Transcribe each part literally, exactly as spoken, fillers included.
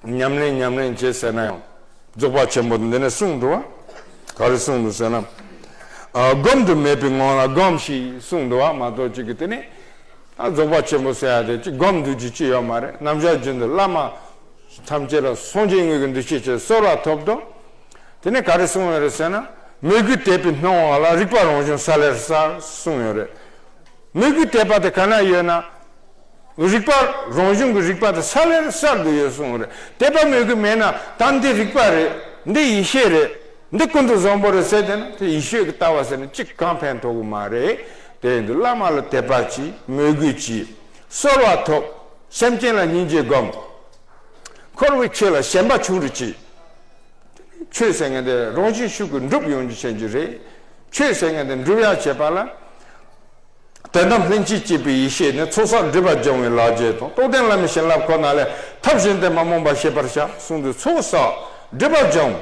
ཉམས་ལེན་ཉམས་ལེན་བྱེད་ཟེར་ན་ཡང་། རྫོགས་པ་ཆེན་པོ་འདི་ནས་གསུངས་འདུག་བ། ག་རེ་གསུངས་འདུག་ཟེར་ན། ཨ་སྒོམ་དུ་མེད་པའི་ངང་ལ་སྒོམ་ཞེས་གསུངས་འདུག་བ་མ་གཏོགས་ཅིག་གི་དེ་ནས། ཨ་རྫོགས་པ་ཆེན་པོ་ཟེར་ཡ་དེ་ཅིག་སྒོམ་འདུག་ཅིག་ཅི་ཡོད་མ་རེད། རྣམ་གཞག་རྒྱུན་དུ་བླ་མ་ཐམས་ཅད་ལ་སངས་རྒྱས་དངོས་ཀྱི་འདུ་ཤེས་བྱས་གསོལ་བ་ཐོབ་དོ། དེ་ནས་ག་རེ་གསུངས་ཡོད་རེད་ཟེར་ན། མོས་གུས་དད་པའི་སྣང་བ་ལ་རིག་པ་རང་བྱུང་གསལ་ལེར་གསལ་གསུངས་ཡོད་རེད། མོས་གུས་དད་པ་དེ་ག་ན་ཡོད་ན། རིག་པ་རང་བྱུང་གི་རིག་པ་དེ་གསལ་ལེར་གསལ་དུ་ཡོད་གསུངས་རེད། དད་པ་མོས་གུས་མེད་ན་ད་འདི་རིག་པ་རེད། འདི་ཡེ་ཤེས་རེད། འདི་ཀུན་ཏུ་བཟང་པོ་རེད་ཟེར་དེ་ན་དེ་ཡེ་ཤེས་ཀྱི་ལྟ་བ་ཟེར་ན་གཅིག་གང་ཕན་ཐོགས་གི་མ་རེད། དེ་ཡིན་དུས་བླ་མ་ལ་དད་པ་གྱིས་མོས་གུས་གྱིས་གསོལ་བ་ཐོབ། སེམས་ཅན་ལ་སྙིང་རྗེ་སྒོམ། འཁོར་བའི་ཆོས་ལ་ཞེན་པ་ཆུང་རུ་གྱིས། ཆོས་ཟེར་མཁན་དེ་རང་བཞིན་ཤུགས་ཀྱིས་འགྲུབ་ཡོང་རྒྱུ་བྱེད་རྒྱུ་རེད། ཆོས་ཟེར་མཁན་དེ་འགྲུབ་ཡག་བྱེད་པ་ལ། དོན་དམ་ལྷན་ཅིག་སྐྱེས་པའི་ཡེ་ཤེས་ནི་ཚོགས་བསགས་སྒྲིབ་པ་སྦྱང་བའི་ལག་རྗེས་དང་། རྟོགས་ལྡན་བླ་མའི་བྱིན་རླབས་ཁོ་ན་ལས། ཐབས་གཞན་དེ་མ་རྨོངས་པར་ཤེས་པར་བྱ་གསུངས་དུས་ཚོགས་བསགས་སྒྲིབ་པ་སྦྱང་།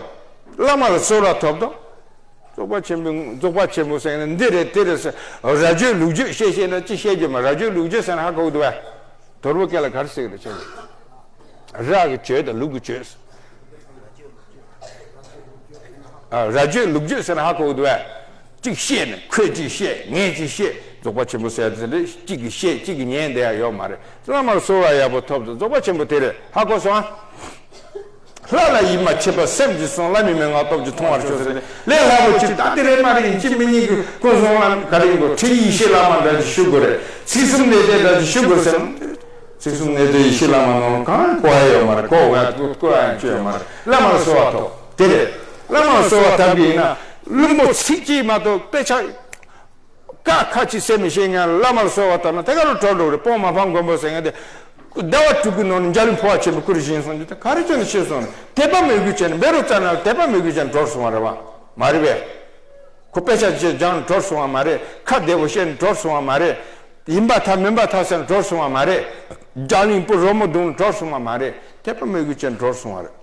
བླ་མ་ལ་གསོལ་བ་ཐོབ་དང་། རྫོགས་པ་ཆེན་པོ་རྫོགས་པ་ཆེན་པོ་ཟེར་ནས་འདི་རེད་དེ་རེད་ཟེར་ར་བརྗོད་ལུག་བརྗོད་བཤད་བཤད་ན་ཅི་བཤད་རྒྱུ་མ། ར་བརྗོད་ལུག་བརྗོད་ཟེར་ན་ཧ་གོ་གི་འདུག་བས། དོལ་པོ་སྐད་ལ་ག་རེ་ཟེར་གི་རེད་ཁྱེད། ར་གི་བརྗོད་དང་ལུག་གི་བརྗོད། ཨ་ར་བརྗོད་ལུག་བརྗོད་ཟེར་ན་ཧ་གོ་གི་འདུག་བས། གཅིག་བཤད་ནས་ཁོས་གཅིག་བཤད་ངས་གཅིག་བཤད་རྫོགས་པ་ཆེན་པོ་ཟེར་དེ་འདྲ་གཅིག་གིས་བཤད་གཅིག་གིས་ཉན་བསྡད་ཡ་ཡོད་མ་རེད། བླ་མར་གསོལ་བ་ཡག་པོ་ཐོབ་ཚེ་རྫོགས་པ་ཆེན་པོ་དེ་རེད། ཧ་གོ་སོང་ཨ། ལྷ་ལ་ཡིད་མ་ཆེས་པར་སེམས་ཀྱིས་བསྲུང་། བླ་མའི་མན་ངག་སྟོབས་ཀྱིས་མཐོང་བར་ཤོག་ཟེར་ཏེ། ལས་སླ་པོ་ཅིག་ད་དེ་རེད་མ་རེད་ཡིན་གཅིག་མིན་གཉིས་ཀྱི་ཀུན་བཟང་ལ་ག་རེ་ཡིན་དགོས། ཁྲིད་ཡེ་ཤེས་བླ་མ་འདྲ་ཅིག་ཞུ་དགོས་རེད། ཚིག་གསུམ་གནད་བརྡེག་འདྲ་ཅིག་ཞུ་དགོས་ཟེར་ན། ཚིག་གསུམ་གནད་བརྡེག་ཡེ་ཤེས་བླ་མ་ནང་གང་གོ་ཡ་ཡོད་མ་རེད། གོ་བ་གོ་ཡ་ཅི་ཡོད་མ་རེད། བླ་མར་གསོལ་བ་ཐོབ་དེ་རེད། བླ་མར་གསོལ་བ་ཐོབ་གི་ཡིན་ན་བླུན་པོ་ཚིག་གཅིག་མ་གཏོགས་དཔེ་ཆ། ཀ་ཁ་ཅིག་ཟེར་མི་ཤེས་མཁན་བླ་མར་གསོལ་བ་བཏབ་ན་དེ་ག་རུ་གྲོལ་འགྲོ་རེད། སྤོང་མ་ཕམ་མགོན་པོ་ཟེར་མཁན་དེ། ཟླ་བ་དྲུག་གི་ནང་ནས་འཇའ་ལུས་འཕོ་བ་ཆེན་པོའི་སྐུར་བཞེངས་སོང་རྒྱུ་དེ་ག་རེ་བྱས་ནས་ཤེས་སོང་ནས་དད་པ་མོས་གུས་བྱས་ནས་འབད་རུང་རྩ་ནས་དད་པ་མོས་གུས་བྱས་ནས་གྲོལ་སོང་བ་རེད་བ། མ་རེད་པས། ཁོ་དཔེ་ཆ་ཅིག་སྦྱངས་ནས་གྲོལ་སོང་བ་མ་རེད། ཁ་བདེ་བོ་བཤད་ནས་གྲོལ་སོང་བ་མ་རེད། ཡིན་པར་ཐལ་མིན་པར་ཐལ་ཟེར་ནས་གྲོལ་སོང་བ་མ་རེད། འཇའ་ལུས་པོ་རོལ་མོ་བརྡུངས་ནས་གྲོལ་སོང་བ་མ་རེད། དད་པ་མོས་གུས་བྱས་ནས་གྲོལ་སོང་བ་རེད།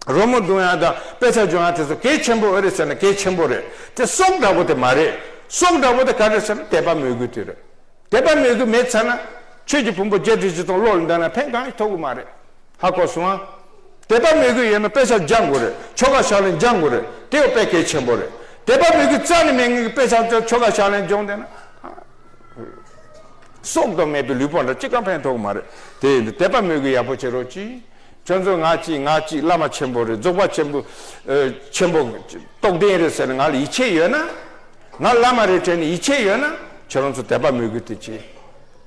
རོལ་མོ་བརྡུང་ཡག་དང་དཔེ་ཆ་སྦྱོང་ཡག་དེ་ཚོ་གལ་ཆེན་པོ་ཨེ་རེད་ཟེར་ན་གལ་ཆེན་པོ་རེད། དེ་སྲོག་འདྲ་པོ་དེ་མ་རེད། སྲོག་འདྲ་པོ་དེ་ག་རེ་ཟེར་ན་དད་པ་མོས་གུས་དེ་རེད། དད་པ་མོས་གུས་མེད་ཚར་ན་ཆོས་ཀྱི་ཕུང་པོ་བརྒྱད་ཁྲི་བཞི་སྟོང་བློ་ལ་འདྲ་ན་ཕན་གང་ཡང་ཐོགས་ཀྱི་མ་རེད། ཧ་གོ་སོང་ཨ། དད་པ་མོས་གུས་ཡོད་ན་དཔེ་ཆ་སྦྱང་དགོས་རེད། ཆོ་ག་ཕྱག་ལེན་སྦྱང་དགོས་རེད། དེ་ཡང་དཔེ་གལ་ཆེན་པོ་རེད། དད་པ་མོས་གུས་རྩ་ནས་མེད་མཁན་གྱི་དཔེ་ཆ་ཆོ་ག་ཕྱག་ལེན་སྦྱོང་བསྡད་ན། སྲོག་དང་མེད་པའི་ལུས་པོ་འདྲ་གཅིག་ཀྱང་ཕན་ཐོགས་མ་རེད། དེ་ཡིན་དུས་དད་པ་མོས་གུས་ཡག་པོ་བྱེད་རོགས་གྱིས། ཁྱོད་ཚོ་ང་གཅིག་ང་གཅིག་བླ་མ་ཆེན་པོ་རེད། རྫོགས་པ་ཆེན་པོ། ཨ་ཆེན་པོ། རྟོགས་ལྡན་རེད་ཟེར་ནས་ང་ལ་ཡིད་ཆེས་ཡོད་ན། ང་བླ་མ་རེད་དྲན་ནས་ཡིད་ཆེས་ཡོད་ན། ཁྱེད་རང་ཚོ་དད་པ་མོས་གུས་དེ་བྱེད།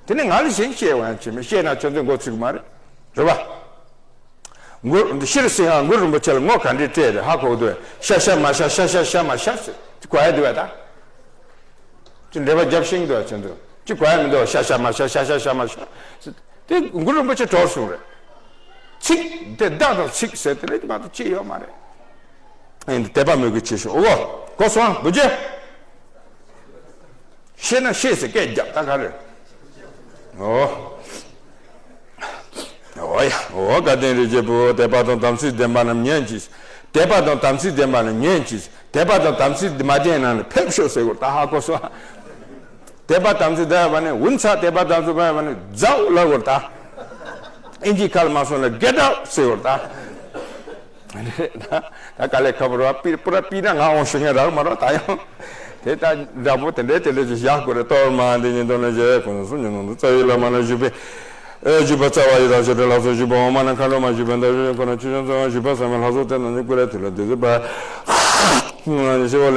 དེ་ནས་ང་ལ་གཞན་བཤད་པ་ཡང་བྱེད་མི་བཤད་ན་ཁྱོད་ཚོས་མགོ་ཚོས་ཀྱི་མ་རེད། རེད་པ། མགུར་འདི་ཤེར་སེང་ཧ་མགུར་རིན་པོ་ཆེ་ལ་ངོ་ག་འདྲས་སྤྲད་རེད་ཧ་གོ་འདུག་ཤ་ཤ་མ་ཤ་ཤ་ཤ་ཤ་མ་ཤ་ཟེར་དེ་གོ་ཡ་འདུག་བས་ད། ཅི་འགྲེལ་པ་རྒྱབ་ཤེས་འདུག་བ་ཁྱོད་ཚོ། ཅི་གོ་ཡ་མི་འདུག་བ་ཤ་ཤ་མ་ཤ་ཤ་ཤ་ཤ་མ་ཤ་ཟེར་དེ་མགུར་རིན་པོ་ཆེ་གྲོལ་སོང་རེད། ཚིག་དེ་བརྡ་དང་ཚིག་ཟེར་དེ་ལས་དེ་མ་གཏོགས་ཅི་ཡོད་མ་རེད། ཨེ་འདི་དད་པ་མོས་གུས་ཆེ་ཤོས་ཨོ་གོ་སོང་བུ་རྒྱུད། ཤེས་ན་ཤེས་ཟེར་སྐད་རྒྱབ་ད་ག་རེ། ཨོ། ཨོ་ཡ་ཨོ་དགའ་ལྡན་རིགས་ཀྱི་བུ་དད་པ་དང་དམ་ཚིག་ལྡན་པ་རྣམས་ཉོན་ཅིག་དད་པ་དང་དམ་ཚིག་ལྡན་པ་རྣམས་ཉོན་ཅིག་དད་པ་དང་དམ་ཚིག་མ་ལྡན་རྣམས་ནི་ཕེབས་ཤོག་ཟེར་དགོས་ད་ཧ་གོ་སོང་། དད་པ་དམ་ཚིག་ལྡན་པ་ནི་འུན་ཚ་དད་པ་དམ་ཚིག་མ་ལྡན་པ་ནི་ཛའོ་ལབ་དགོས་ད། ཨིན་ཇིའི་ཁ་ལ་མ་སོང་ན་གེ་ཊ་ཨའུཊ་ཟེར་དགོས་ད། ད་དཀའ་ལས་ཁག་པོ་རེད་བ། པི་པུ་ར་པི་ན་ང་འོང་ཤེས་ངེས་རག་མ་རོགས་ད་ཡང་། དེ་ལྟར་འདྲ་པོ་དེ་འདྲའི་དེ་འདྲ་ཅིག་བཞག་དགོས་རེད། གཏོར་མ་འདི་ཉིད་དོན་ལ་བཞེས་ཁོང་གསུམ་ཉིད་ནང་དུ་རྩ་བའི་བླ་མ་ལ་བཞུགས་པའི། ཨེ་བཞུགས་པ་རྩ་བ་ཡི་དྭགས་ཤོད་དྲ་ལྷ་ཚོགས་བཞུགས་པ་འོག་མ་ན་མཁའ་འགྲོ་མ་བཞུགས་པའི་མདའ་གཞུ་ཁོ་ན་ཆོས་སྐྱོང་ཚོགས་བཞུགས་པ་ཟབ་མོའི་ལྷ་ཚོགས་དེ་རྣམས་ཀྱི་སྐུ་ལས་ཐུགས་ལ་བདུད་རྩི་འབར། ཞི་བ་ལྷུན་